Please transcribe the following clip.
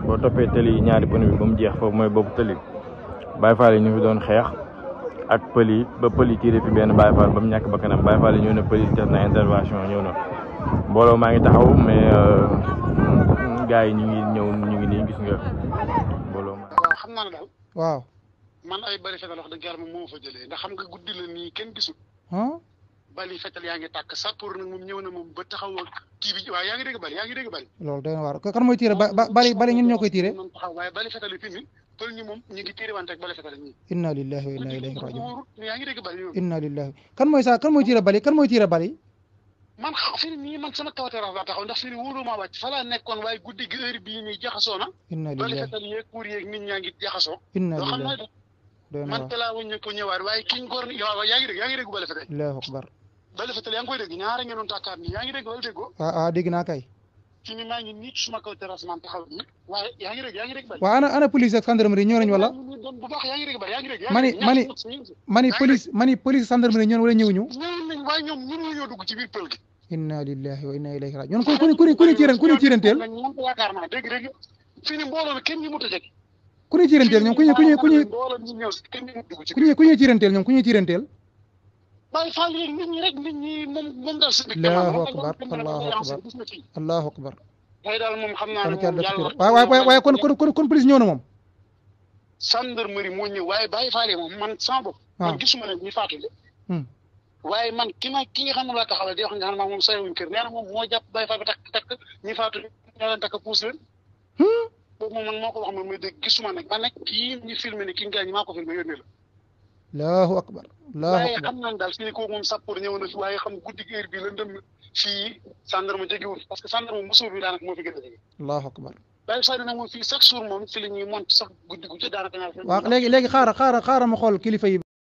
boo toppee tëli yi ñaari pënu bi ba mu jeex foofu mooy boobu tëli Baye Fall yi ñu fi doon xeex ak pël yi ba pël yi tiré fi benn Baye Fall ba mu ñàkk ba kanam Baye Fall yi ñëw na pël yi def na intervention ñëw na mbooloo maa ngi taxaw mais gars yi ñu ngi nii gis nga mbooloo ma. waaw xam naa ne daal. waaw. man ay bali fetal wax dëgg yàlla moom moo fa jëlee ndax xam nga guddi la nii kenn gisul. bali fetal yaa ngi tàkk sappoor nag moom ñëw na moom ba taxaw kii bi waaw yaa ngi dégg bali. loolu doy na waar kan mooy tiré bali ñun ñoo koy tiré. man taxaw waaye bali fetal yi fi mu pël ñi moom ñu ngi tiré wante ak bali fetal yi. inna lillahi wa inna ilayhi rajiun. yaa ngi dégg bali yow. inna lillahi kan mooy tiré bali. man fi nii man sama kaw terrasse laa taxaw ndax fi ni wóolu maa wàcc fa laa nekkoon waaye guddi gi heure bii nii jaxasoo na. inna lillahi bali fetal yeeg kuur yeeg nit ñaa ngi jaxasoo. inna loo xam lillahi ne man te laa wëññe ko ñëwaat waaye kiñ góor yow yaa ngi dégg bali fetal. allahu akbar. bali fetal yaa ngi koy dégg ñaara ngeen doon tàkkaat nii yaa ngi dégg wala déggoo. dégg naa kay. fi ni maa ngi nii suma kaw terrasse man taxaw nii waaye yaa ngi dégg bali. waaw ana police ak gendarmerie ñëw nañ wala. bu baax yaa ngi dégg bali yaa ngi dégg. mani police gendarmerie ñëw wala ñëwuñu. ñëw nañ waaye ñoom mënuñoo dugg ci biir pël gi. inna lillahi wa inna ilayhi rajiun ñoon ku ñu ciiranteel yaakaar naa dégg fi ni mbooloo mi kenn ñu mut a jege ku ñu ciiranteel ñoom ku ñu ciiranteel Baye Fall yeeg nit ñi rek nit ñi moom daal sëñ bi allahu akbar tey daal moom xam naa ne moom yàlla waaye kon police ñëw na moom gendarmerie moo ñëw waaye Baye Fall yi moom man sama bopp man gisuma ne ñi faatu de waaye man ki nga xam ne laa taxawal di wax nga xam ne moom sayewuñ kër nee na moom moo jàpp Baye Fall ba takk ñi faatu ñoo leen takk puus leen boobu moom man moo ko wax man muy dégg gisuma nag man nag kii ñu filmé ne kii ngaañ maa ko filmé yónnee la allahu akbar waaye xam naa ne daal fii kooku moom sappoor ñëw na fi waaye xam guddi heure bi lëndëm fii gendarme jegewul parce que gendarme musuur bi daanaka moo fi gën a jege allahu akbar Baye Fall nag moom fii chaque jour moom fi la ñuy monte sax guddi gu jot daanaka waaw léegi xaaral ma xool kilifa yi